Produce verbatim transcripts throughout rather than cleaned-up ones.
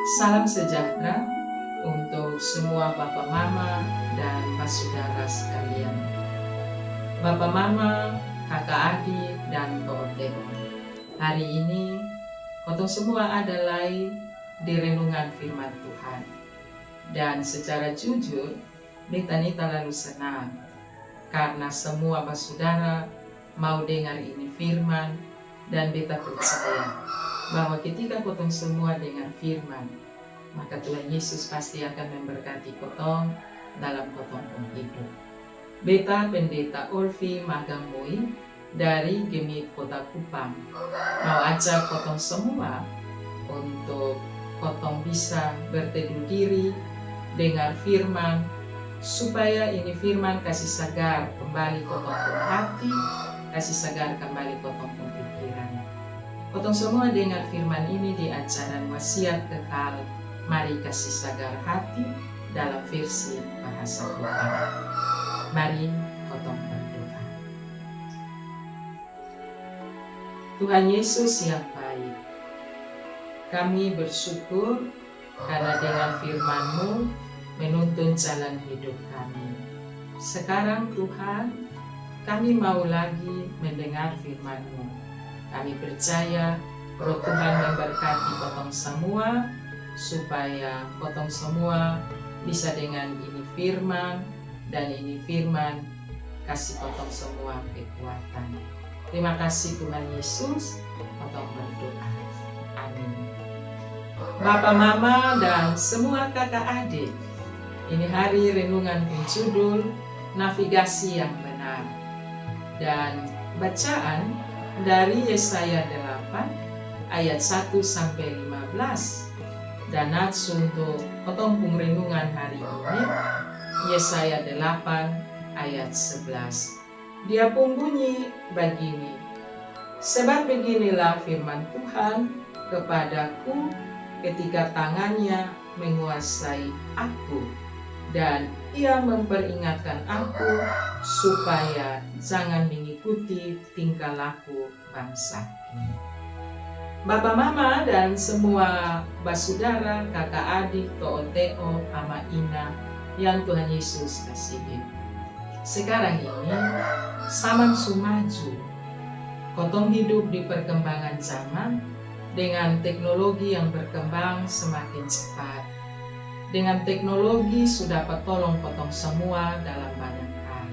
Salam sejahtera untuk semua bapa mama dan basudara sekalian. Bapa mama, kaka adi dan to'o-to'o. Hari ini, kotong semua ada lai di renungan firman Tuhan. Dan secara jujur, beta ni talalu senang karna semua basudara mau dengar ini firman, dan beta percaya bahwa ketika kotong semua dengar firman, maka Tuhan Yesus pasti akan memberkati kotong dalam kotong pung hidup. Beta Pendeta Olvi Magang Moi dari GMIT Kota Kupang mau ajak kotong semua untuk kotong bisa berteduh diri, dengar firman, supaya ini firman kasi sagar kembali kotong pung hati, kasi sagar kembali kotong pung pikiran. Kotong semua dengar firman ini di ajaran wasiat kekal Mari Kasi Sagar Hati dalam versi bahasa Kupang. Mari kotong berdoa. Tuhan Yesus yang baik, kami bersyukur karna dengan firman-Mu menuntun jalan hidup kami. Sekarang Tuhan, kami mau lagi mendengar firman-Mu. Kami percaya Roh Tuhan memberkati kotong semua, supaya kotong semua bisa dengan ini firman, dan ini firman kasi kotong semua kekuatan. Terima kasih Tuhan Yesus, kotong berdoa. Amin. Bapa mama dan semua kaka adik, ini hari renungan pung judul Navigasi yang Benar. Dan bacaan dari Yesaya delapan ayat satu sampai lima belas. Dan nats untuk kotong pung renungan hari ini, Yesaya delapan ayat sebelas. Dia pung bunyi bagini, Sebab beginilah firman Tuhan kepadaku ketika tangannya menguasai aku, dan ia memperingatkan aku supaya jangan mengikuti tingkah laku bangsa ini. Bapa mama dan semua basudara, kaka adik, to'o-to'o, ama ina yang Tuhan Yesus kasihi. Sekarang ini, saman su maju. Kotong hidup di perkembangan zaman dengan teknologi yang berkembang semakin cepat. Dengan teknologi su dapat tolong kotong semua dalam banyak hal.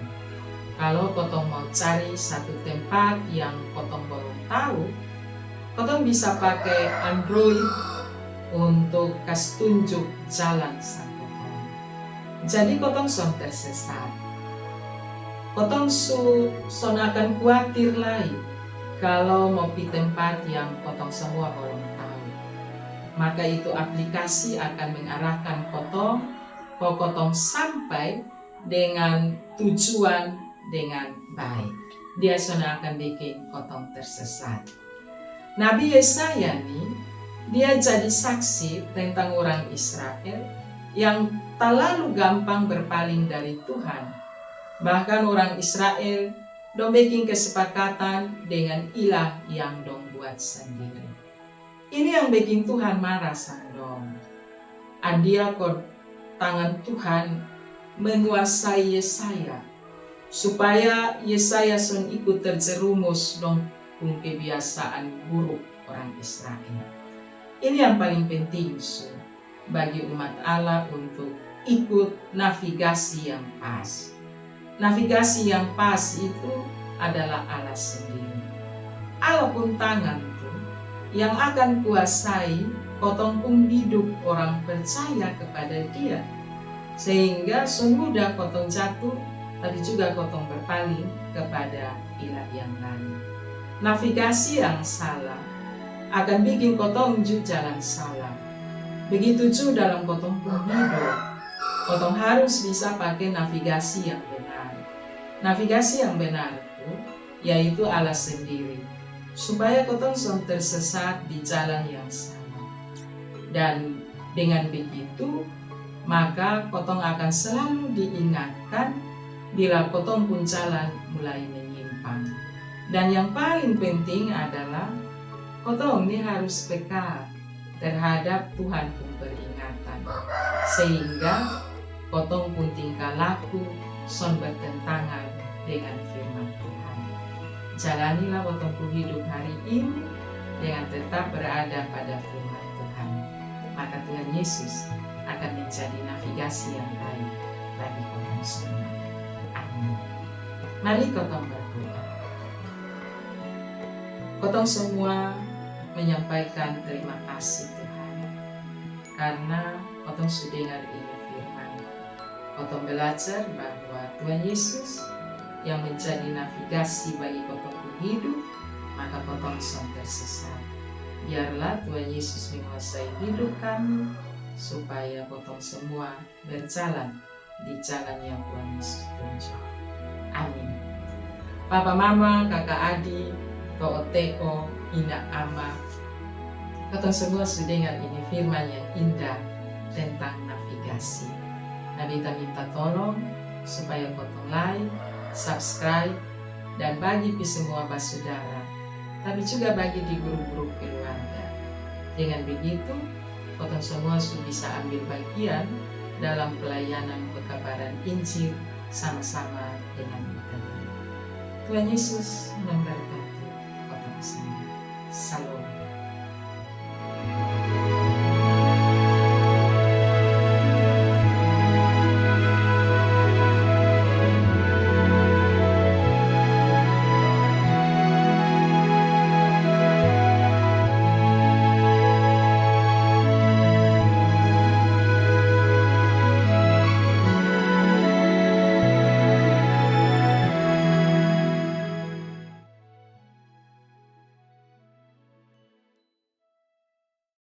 Kalo kotong mau cari satu tempat yang kotong balum tau, kotong bisa pake Android untuk kas tunjuk jalan sang kotong. Jadi kotong son tersesat. Kotong su son akan kuatir lai kalo mau pi tempat yang kotong semua balum tau. Maka itu aplikasi akan mengarahkan kotong, ko kotong sampai dengan tujuan dengan baik. Dia son akan bikin kotong tersesat. Nabi Yesaya ni, dia jadi saksi tentang orang Israel yang talalu gampang berpaling dari Tuhan. Bahkan orang Israel dong bikin kesepakatan dengan ilah yang dong buat sendiri. Ini yang bikin Tuhan marah sang dong. Andia ko tangan Tuhan menguasai Yesaya, supaya Yesaya son ikut terjerumus dong pung kebiasaan buruk orang Israel. Ini yang paling penting su bagi umat Allah untuk ikut navigasi yang pas. Navigasi yang pas itu adalah Allah sendiri. Allah pung tangan tu yang akan kuasai kotong pung hidup orang percaya kepada Dia, sehingga son mudah kotong jatuh, tapi juga kotong berpaling kepada ilah yang lain. Navigasi yang salah akan bikin kotong ju jalan salah. Begitu ju dalam kotong pung hidup, kotong harus bisa pake navigasi yang benar. Navigasi yang benar tu yaitu Allah sendiri, supaya kotong son tersesat di jalan yang salah. Dan dengan begitu, maka kotong akan selalu diingatkan bila kotong pung jalan mulai menyimpang. Dan yang paling penting adalah kotong ni harus peka terhadap Tuhan pung peringatan, sehingga kotong pung tingkah laku son bertentangan dengan firman Tuhan. Jalanilah kotong pung hidup hari ini dengan tetap berada pada firman Tuhan. Maka Tuhan Yesus akan menjadi navigasi yang baik bagi kotong semua. Amin. Mari kotong berdoa. Kotong semua menyampaikan terima kasih Tuhan karena kotong su dengar ini firman. Kotong belajar bahwa Tuhan Yesus yang menjadi navigasi bagi kotong pung hidup, maka kotong son tersesat. Biarlah Tuhan Yesus menguasai hidup kami supaya kotong semua berjalan di jalan yang Tuhan Yesus tunjuk. Amin. Papa, mama, kaka, adi, to'o, te'o, ina, ama, kotong semua su dengar ini firman yang indah tentang navigasi. Nah, beta minta tolong supaya kotong like, subscribe, dan bagi pi semua basudara, tapi juga bagi di grup-grup keluarga. Dengan begitu, kotong semua su bisa ambil bagian dalam pelayanan pekabaran Injil sama-sama dengan kita. Tuhan Yesus memberkati kotong semua. Shalom.